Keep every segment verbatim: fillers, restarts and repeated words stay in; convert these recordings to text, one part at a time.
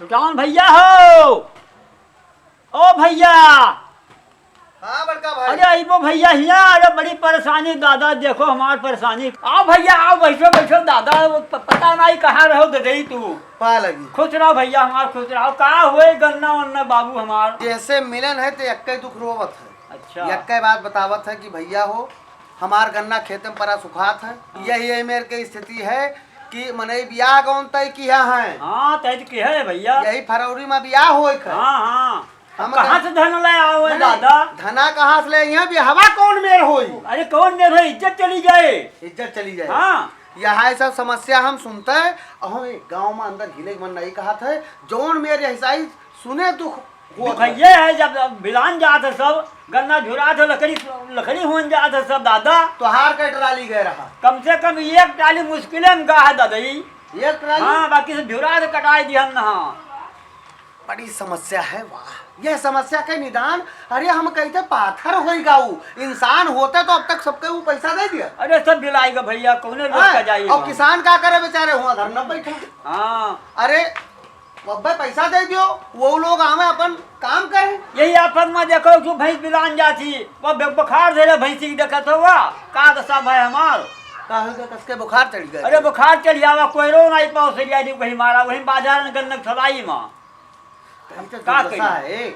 कौन भैया हो? ओ भैया। हाँ बड़का भाई। अरे अइबो भैया हिया, अरे बड़ी परेशानी दादा, देखो हमार परेशानी। आओ भैया, आओ, बैठो, बैठो दादा, वो प-, पता नहीं कहाँ रहो ददई तू। पा लगी। खुश रहो भैया हमार, खुश रहो। का हुए गन्ना वन्ना बाबू हमार? जैसे मिलन है तो एक्के दुख रोवत है। अच्छा। एक्के बात बतावत है कि भैया हो, हमार गन्ना खेते में परा सुखात है। हाँ। यही, यही मेर के स्थिति है कि मनई बियाह गौन तय किया है। हाँ, तय तो किया है भैया। यही फरवरी में बियाह होए के। हाँ, हाँ। हम कहाँ कह- से धन ले आओ नहीं, दादा? धना कहाँ से ले? यहाँ बियाहवा कौन मेर होई? अरे कौन मेर होई? इज्जत चली जाए। इज्जत चली जाए। हाँ। यह सब समस्या हम सुनते हैं, अहो एक गाँव में अंदर हिले के मन नहीं कहत है, जौन मेर ऐसा ही सुने दुख होत दुख है। ये है, जब, जब बिलान जात है सब, गन्ना झुरात है, लकड़ी, लकड़ी होन जात है सब दादा। तोहार कै ट्राली गए रहा? कम से कम एक ट्राली मुश्किल में गा है दादा ई। एक ट्राली? हाँ, बाकी से झुरा से कटाई दिहन ना। बड़ी समस्या है, वाह। यह समस्या के निदान, अरे हम कहते पाथर होई गाऊ, इंसान होते तो अब तक सबके वो पैसा दे दिया। अरे सब बिलाएगा भैया, कौने लोग हाँ, का जाइए और वहाँ? किसान का करे बेचारे, हुआ धरना बैठे। हाँ। अरे अब्बे पैसा दे दियो, वो लोग आवे अपन काम करे। यही आफत में देखो, जो भैंस बिलान जाती, वो बे-, बुखार धरे भैंसी के देखत हो, वाह, का दशा भाई हमार। का हो गया, कसके बुखार चढ़ गया? अरे बुखार चढ़ जावा, कोई रो नहीं पाओ, सरिया जी कहीं मारा, वहीं बाजार में गन्नक ठलाई माँ। तो ये तो का दुर्दशा करी? है,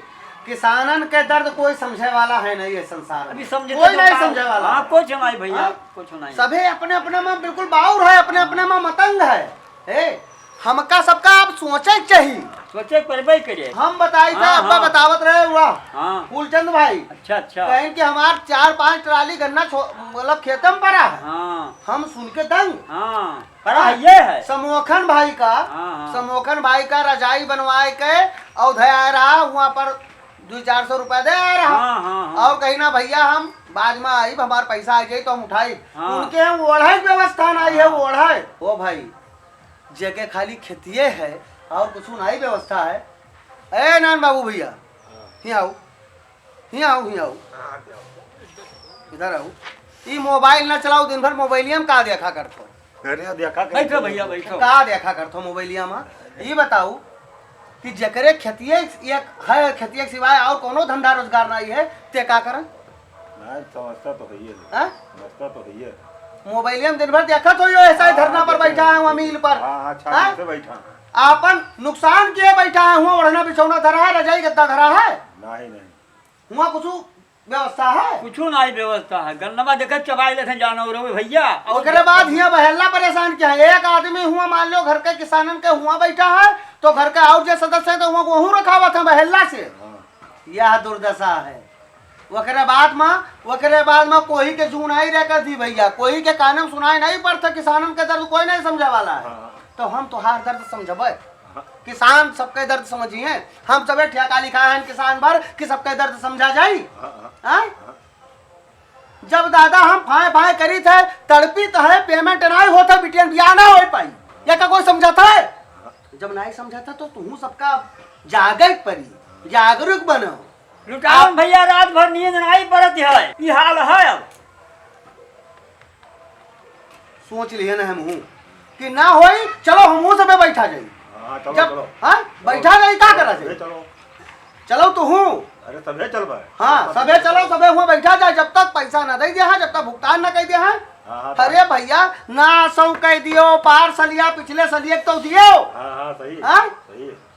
किसानन के दर्द कोई समझे वाला है नहीं ये संसार में। अभी समझे कोई तो नहीं का-, समझे वाला हाँ, है। कुछ नहीं भैया, हाँ? कुछ नहीं। सभे अपने अपने में बिल्कुल बाउर है, अपने अपने में मतंग है। ए, हमका सबका आप सोचे के चाहिए। सोचे के पड़बे करे। हम बताई था, हाँ, अब्बा हाँ। बतावत रहे हुआ। हाँ। फूलचंद भाई। अच्छा, अच्छा। कहें कि हमार चार पांच ट्राली गन्ना छो-, मतलब खेते में पड़ा है। हाँ। हम सुन के दंग। हाँ, पड़ा है, ये है। समोखन भाई का, हाँ, हाँ। समोखन भाई का रजाई बनवाए के औधे आए रहा, वहाँ पर दो चार सौ रुपया दे आए रहा। हाँ, हाँ, हाँ। और कहीं ना भैया हम बाद में आई, हमार पैसा आ जाई तो हम उठाई। हाँ। उनके यहाँ ओढ़े के व्यवस्था नहीं है, हाँ। ओढ़े। ओ भाई, जेके खाली खेतिए है और कुछ नहीं व्यवस्था है। ए नान बाबू भैया, हाँ। हियाँ आओ, हियाँ आओ, हियाँ आओ, इधर आओ। ई मोबाइल ना चलाओ, दिन भर मोबाइलिया में का देखा करत हो? अरे देखा करत बैठो हो। भैया, बैठो। का देखा करत हो मोबाइलिया में? ई बताओ कि जेकरे खेतिए एक है, खेतिए के सिवाय और कोनो धंधा रोजगार नहीं है, ते का करन? नहीं, समस्या तो है ही है। हाँ? समस्या तो है ही है। मोबाइलिया में दिन भर देखत हो, यो ऐसा ही हाँ, धरना पर देखो, बैठा है, वहाँ देखो। मील पर। हाँ, हाँ, छाती हाँ? से बैठा। आपन नुकसान किए बैठा है, हुआ ओढ़ना बिछौना धरा है, रजाई गद्दा धरा है। नहीं, नहीं। हुआ कुछ व्यवस्था है? कुछ नहीं व्यवस्था है। गन्नवा देखे चबाई लेते जानवर हो भैया। और ओकरे बाद हियाँ बहेला परेशान किया है। एक आदमी हुआ, मान लो घर के किसानन के हुआ बैठा है, तो घर का और जे सदस्य है तो हुआ वहू रखावत है बहेला से। हाँ। यह दुर्दशा है। ओकरे बाद में, ओकरे बाद में कोई के जू नहीं रह कर दी भैया, कोई के कानम सुनाई नहीं पड़ता, किसानन के दर्द कोई नहीं समझे वाला है। हाँ। तो हम तोहार दर्द समझबे? हाँ। किसान सबके दर्द समझिए, हम सबे ठेका लिखा है किसान भर कि सबके दर्द समझा जाई। हाँ, हाँ। हाँ? हाँ। जब दादा हम फाय फाय करी थे, तड़पी तो है, पेमेंट नहीं होता, बिटियन बियाह ना हो पाई, ये का कोई समझता है? हाँ। जब नहीं समझता तो तुहू सबका जागे के पड़ी, जागरूक बनो। लुटावन आप भैया रात भर नींद नहीं पड़त है, ई हाल है अब। सोच लिए ना हम हूँ कि ना होई, चलो हमहू सबे बैठा जाई। हाँ, चलो, जब, चलो। हाँ, चलो। बैठा जाई, का करा जाई? चलो। चलो तो हूँ। अरे, सबे चलबे। हाँ, सबे चलो, सबे हुआ बैठा जाए, जब तक पैसा ना दे दे, हाँ, जब तक भुगतान ना कर दे, हाँ। हाँ, हाँ, अरे भैया, ना सौ कह दियो, पार सलिया, पिछले सलिए तो दियो। हाँ, हाँ, सही। हाँ? सही है।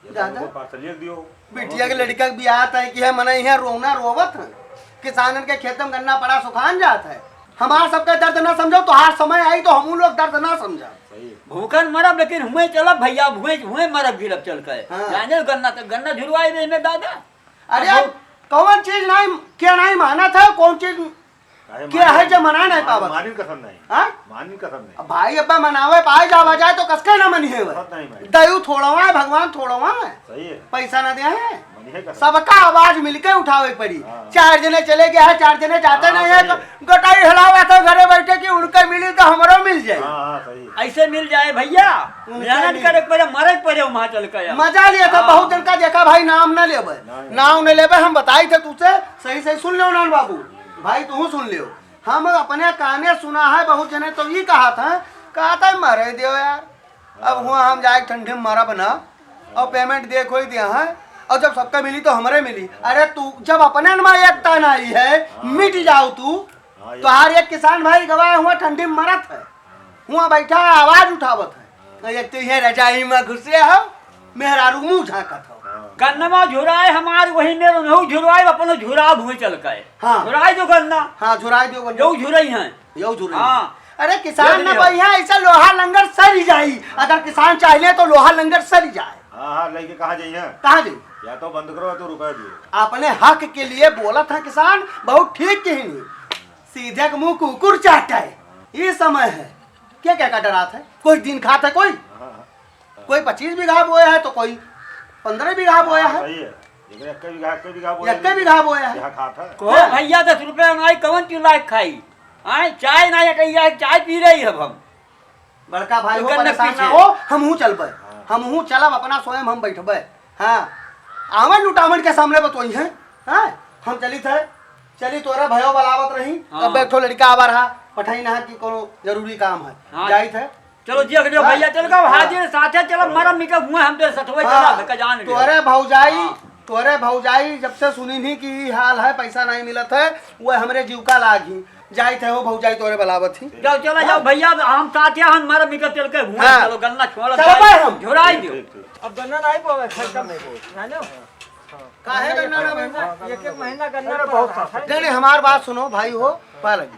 ये दादा, तो पार्सल लिख दियो। बिटिया के लड़का के बियाह तय किया है, मने यहाँ रोना रोवत है। किसानन के खेत में गन्ना पड़ा सुखान जात है। हमार सबके दर्द ना समझो, तोहार समय आई तो हमू लोग दर्द ना समझा। सही है। भूखन मरब लेकिन हुए चलब भैया, हुए, हुए मरब गिलब चल के। हाँ। जाने गन्ना तो गन्ना झुरवाई दे में दादा। अरे अब यार, कौन चीज नहीं, क्या नहीं माना था, कौन चीज काहे क्या मानी है नहीं? जब मना नहीं मान-, पावत? मानी कसम नहीं। हाँ? मानी कसम नहीं। अब भाई अब्बा मनावे पाए जावा जाए तो कसके ना मनी है वह। कसम नहीं भाई। दयू थोड़वा है, भगवान थोड़वा है। सही है। पैसा ना दे है। मनी है कसम। सबका आवाज मिलके उठावे पड़ी। हाँ। चार जने चले गए हैं, चार जने जाते हाँ, नहीं है सही तो है। गटाई हलावा था घरे बैठे कि उनके मिली तो हमरो मिल जाए। हाँ, हाँ, सही है। ऐसे मिल जाए भैया, उनके मेहनत मिल करे के पड़े, मरे के पड़े वहाँ चल के। मजा लिया था, हाँ। बहुत जन का देखा भाई, नाम ना लेबे। नहीं। नाम ना लेबे, हम बताई थे तुझसे, सही सही सुन लो नान बाबू। भाई, तू सुन लियो, हम अपने काने सुना है, बहुत जने तो ई कहत है, कहत है, "मरे दियो यार, अब हुआ हम जाए ठंडी में मरब ना।" और payment दे कोई दिया है, और जब सबका मिली तो हमरे मिली। अरे तू जब अपने में एकता नहीं है, हाँ। मिट जाओ तू। हाँ, ये तो हर एक किसान भाई गवाए हुआ ठंडी में मरत है, हुआ बैठा है, आवाज उठावत है। हाँ। एक तो ये रजाई में घुसे हो, मेहरारू मुंह झांकत हो। हाँ। गन्नमा झुराए हमार, वही में उन्हों झुराए, अपनो झुरा भुए चल गए। हाँ। झुराए जो गन्ना। हाँ, झुराए जो गन्ना। यो झुरई हैं। यो झुरई। हाँ। अरे किसान ये ना लियो। भैया, ऐसा लोहा लंगर सरी जाई। अगर किसान चाहिले तो लोहा लंगर सरी जाए। हाँ, हाँ, लेके कहाँ जाइए? कहाँ जाई? या तो बंद करो या तो रुपए दियो। अपने हक के लिए बोलत है किसान, बहुत ठीक कहनी। सीधे के मुंह कुकुर चाटे। ये समय है। क्या क्या का डरात है? कोई दिन खात है कोई? हाँ, हाँ। कोई पच्चीस बीघा बोया है तो कोई पन्द्रह बीघा बोया हाँ, है। सही है। जेकरे एक्के बीघा, एक्के बीघा बोया एक्के है, बीघा बोया है। यहाँ खात है। को हाँ। भैया दस रुपया नाई कवन चुला के खाई? आए, चाय नाई अटैया है, चाय पी रही है हम। बड़का भाई हो, एकर न परेशान ना पीछे। हो, हमहू चलबे। हाँ। हमहू चलब, अपना स्वयं हम बैठबे। हाँ, आवन लुटावन के सामने बतोई हैं। हाँ, हम चलित है, चली तोरे भयो बलावत रही, हाँ। तब एक ठो लड़का आवा रहा, पठाई ना कि कोनो जरूरी काम है। हाँ। जाइत है। चलो जी, अगले हाँ। भैया चल गए, हाँ। हाजिर साथे चलो, मरम मिटे हुए हम तो सठवे हाँ। चला, धक्का जान गया। तोरे भौजाई, हाँ। तोरे भौजाई जब से सुनी नहीं कि ई हाल है, पैसा नहीं मिलत है, वो हमरे जीव का लाग ही। जाइत है वो भौजाई तोरे बलावत ही। जाओ, चला जाओ हाँ। भैया, हम साथे हम मरम मिटे चल के हुए, हाँ। चलो गन्ना छोड़ चलो जाए, भाई हम। झुराई दो। ठीक, ठीक। अब गन्ना नहीं बोवे, खर्चा नहीं बोवे। जानो? काहे गन्ना ना बोइबो? एक एक महीना गन्ना अरे, पड़ा बहुत रहा साफ है। नहीं, नहीं, हमार बात सुनो भाई हो, पाए लगी।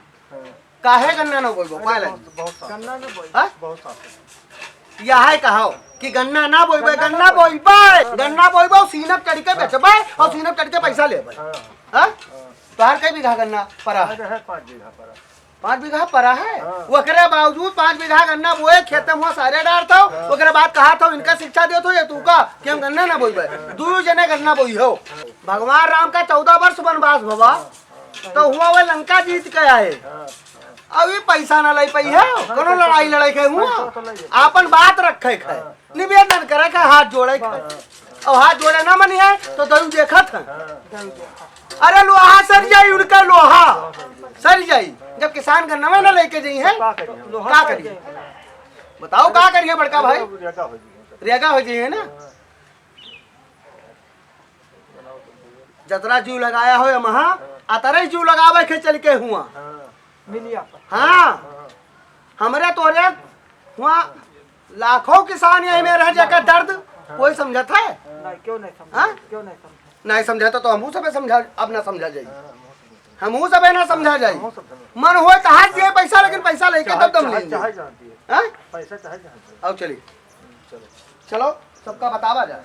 काहे गन्ना ना बोइबो, पाए लगी। बहुत साफ। गन्ना ना बोई, हाँ? बहुत साफ है। यह है कहो कि गन्ना ना बोइबे, गन्ना गन्ना ना बोइबे, गन्ना बोइबे, सीनप चढ़ के बेचबे और सीनप चढ़ के पैसा लेबे। हाँ। हाँ? तोहार कई बीघा गन्ना परा है? अरे है पाँच बीघा परा। पाँच बीघा परा है? हाँ। ओकरे बावजूद पाँच बीघा गन्ना बोए, खेत में हुआ सारे डार था, हाँ। ओकरे बाद कहा था, "इनका शिक्षा दियो तो ये तू का, कि हम गन्ना ना बोइबे।" दुई जने गन्ना बोई हो। भगवान राम का चौदह वर्ष वनवास भवा, तो हुआ वह लंका जीत के आए। हाँ। अब ये पैसा ना ले पाई है, हाँ, कोनो पैसा लड़ाई तो लड़ाई के हुआ, पैसा तो ले जाए। आपन बात रखे के है। हाँ। निवेदन करे के हाथ जोड़े के। हाँ। और हाथ जोड़े ना मनी है तो दऊ देखत है। हाँ। अरे लोहा सर जाई उनका लोहा। सर जाई। जब किसान का नवे ना लेके जाई है, का करिए? का करिए? बताओ का करिए बड़का भाई? रेगा हो जाइए। रेगा हो जाइए ना। हाँ। जतरा जीव लगाया हो महा, अतरे जीव लगावे के चल के हुआ। हाँ। मिलिया पर। हाँ। हाँ। हमरे तोरे हुआ लाखों किसान यही में रह जाकर दर्द कोई समझत है? नहीं, क्यों नहीं समझा? हाँ? क्यों नहीं समझा? नहीं समझा तो, तो हमहू सबे समझा, अब ना समझा जाई। हाँ, हमहू समझा। हमहू सबे ना समझा जाई। हमहू सब समझा। मन होए तो हाथ दिए पैसा, लेकिन पैसा लेके चाहे, तब दम चाहे, लेंगे। चाहे जान दिए। हाँ? पैसा चाहे जान दिए। आओ चलिए। चलो। चलो, सबका बतावा जाए।